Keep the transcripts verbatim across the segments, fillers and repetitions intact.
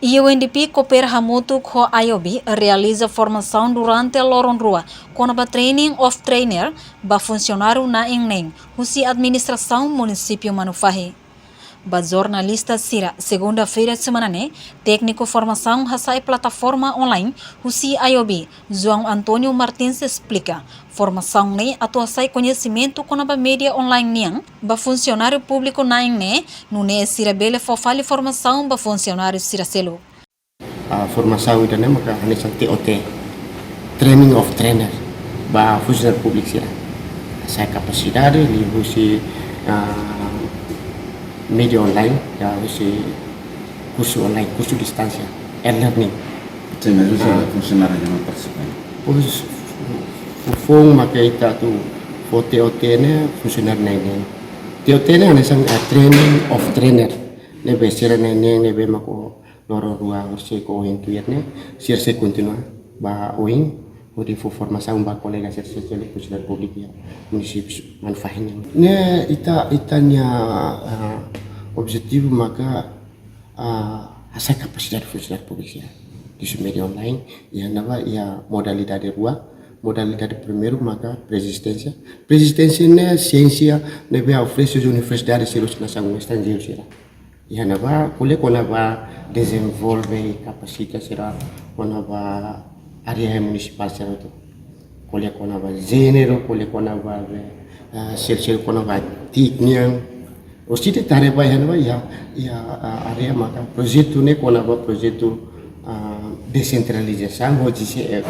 UNDP koopera hamutuk ho IOB realiza formasaun durante loron rua kona-ba Training of Trainer ba funsionáriu na'in neen husi administrasaun munisípiu Manufahi. Ba jornalista sira, segunda-feira semana ne'e, tékniku formasaun hasa'e plataforma online husi IOB, João António Martins esplika, formasaun ne'e atu hasa'e koñesimentu kona-ba média online nian ba funsionáriu públiku na'in ne'e, nune'e sira bele fó fali formasaun ba funsionáriu sira seluk. Ah, formasaun ida-ne'e maka hanesan T O T, Training of Trainer, ba funsionáriu públiku sira. Hasa'e kapasidade liuhusi, ah, média online, ya, husi kursu online, kursu distánsia, e-learning. Sin, mas uza funsionáriu ida mak partisipa? Pois, foufoun maka ita atu fó T O T ne'e funsionáriu na'in neen. T O T ne'e hanesan, eh, Training of Trainer. Ne'ebé sira na'in neen ne'ebé mak loron rua horisehik ho ohin tuir ne'e, sira sei kontinua ba oin, hodi fó formasaun ba kolega sira seluk funsionáriu públiku iha munisípiu Manufahi nian. Ne'e ita, ita-nia, ah, objetivu maka, ah, hasa'e kapasidade funsionáriu públiku sira. Husi média online, iha ne'ebá iha modalidade rua, modalidade primeiru maka persisténsia. Persisténsia ne'e siénsia ne'ebé oferese universidade sira husi nasaun estranjeiru sira. Iha ne'ebá ko'alia kona-ba dezenvolve, kapasita sira kona-ba área munisipál sira hotu. Ko'alia kona-ba jéneru, ko'alia kona-ba, eh, sel-sel kona-ba étnia nian. Orsida ita haree ba iha ne'ebá iha, iha, ah, área maka projetu ne'e kona-ba projetu, ah, desentralizasaun ho G C F.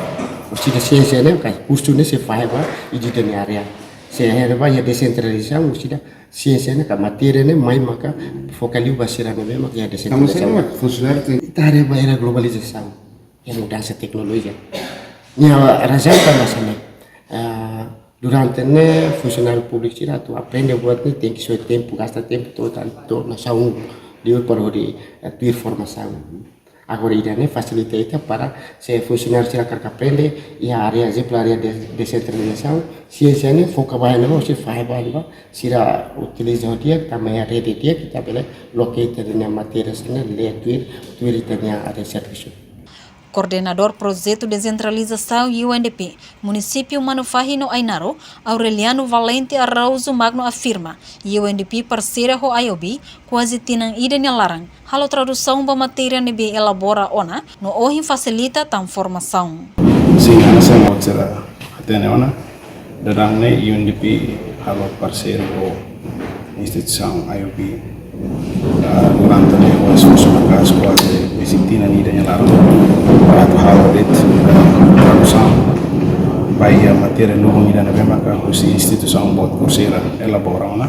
Orsida siénsia ne'e ka kursu ne'e sei fahe ba ida-idak nia área. Se haree ba iha desentralizasaun, orsida siénsia ne'e ka matéria ne'e mai maka foka liu ba sira ne'ebé maka iha desentralizasaun. Kamu sira maka funsionáriu ten. Ita haree ba era globalizasaun, iha mudansa teknolojia. Nia razaun tanba sá ne'e, ah, durante ne'e funsionáriu públiku sira atu aprende buat ne'e tenke soe tempu, gasta tempu to'o tan, to'o nasaun liur para hodi, eh, tuir formasaun. Agora ida-ne'e fasilita ita para se funsionáriu sira hakarak aprende iha área, ezemplu, área de, desentralizasaun, siénsia ne'e foka ba iha ne'ebá, sira fahe ba iha ne'ebá, sira utiliza ho di'ak, tanba iha rede di'ak, ita bele loke ita-nia matéria sira-ne'e, lee tuir, tuir ita-nia área servisu. Koordenadór Projetu Desentralizasaun UNDP, Munisípiu Manufahi no Ainaro, Aureliano Valente Araújo Magno afirma, UNDP parseria ho IOB kuaze tinan ida nia laran, halo tradusaun ba matéria ne'ebé elabora ona, no ohin fasilita tan formasaun. Sin, hanesan mostra hatene ona, daudaun ne'e UNDP halo parseria ho instituisaun IOB. Ah, durante ne'e ho esforsu maka'as kuaze iha tinan ida nia laran para atu halo de'it, ah, tradusaun ba iha matéria lubun ida ne'ebé maka husi instituisaun boot parseria elabora ona.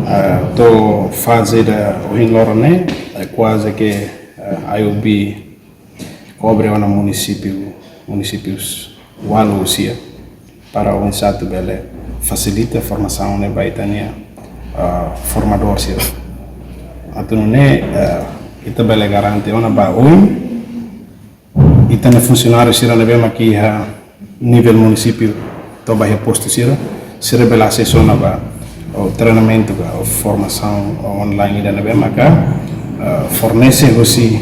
Ah, to'o faze ida ohin loron ne'e, eh, kuaze ke, eh, IOB kobre ona munisípiu, munisípius ualu husi nia, para oinsá atu bele fasilita formasaun ne'e ba ita-nia, ah, formadór sira. Atu nune'e, ah, ita bele garante ona ba oin, ita-nia funsionáriu sira ne'ebé maka iha nivel munisípiu to'o ba iha postu sira, sira bele asesu ona ba, o, treinamentu ka, o, formasaun, o, online ida ne'ebé maka, eh, fornese husi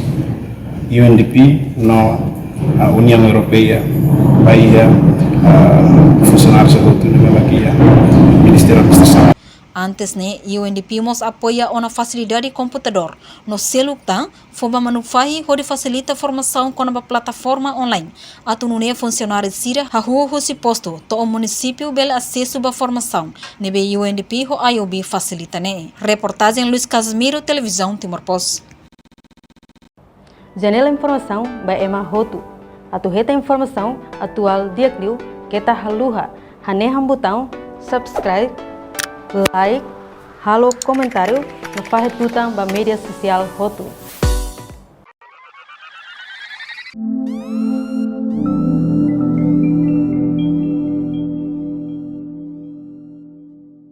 UNDP no, eh, Uniaun Europeia ba iha, eh, funsionáriu sira hotu ne'ebé maka iha Ministériu Administrasaun. Antes ne'e, UNDP mós apoia ona fasilidade komputadór no seluk tan, fó ba Manufahi hodi fasilita formasaun kona-ba plataforma online. Atu nune'e funsionáriu sira hahú husi postu to'o munisípiu bele asesu ba formasaun ne'ebé UNDP ho IOB fasilita ne'e. Reportajen Luis Casimiro, Televizaun Timor Post. Janela informasaun ba ema hotu. Atu hetan informasaun atuál di'ak liu keta haluha hanehan butaun subscribe, like, halo komentáriu no fahe tutan ba média sosiál hotu.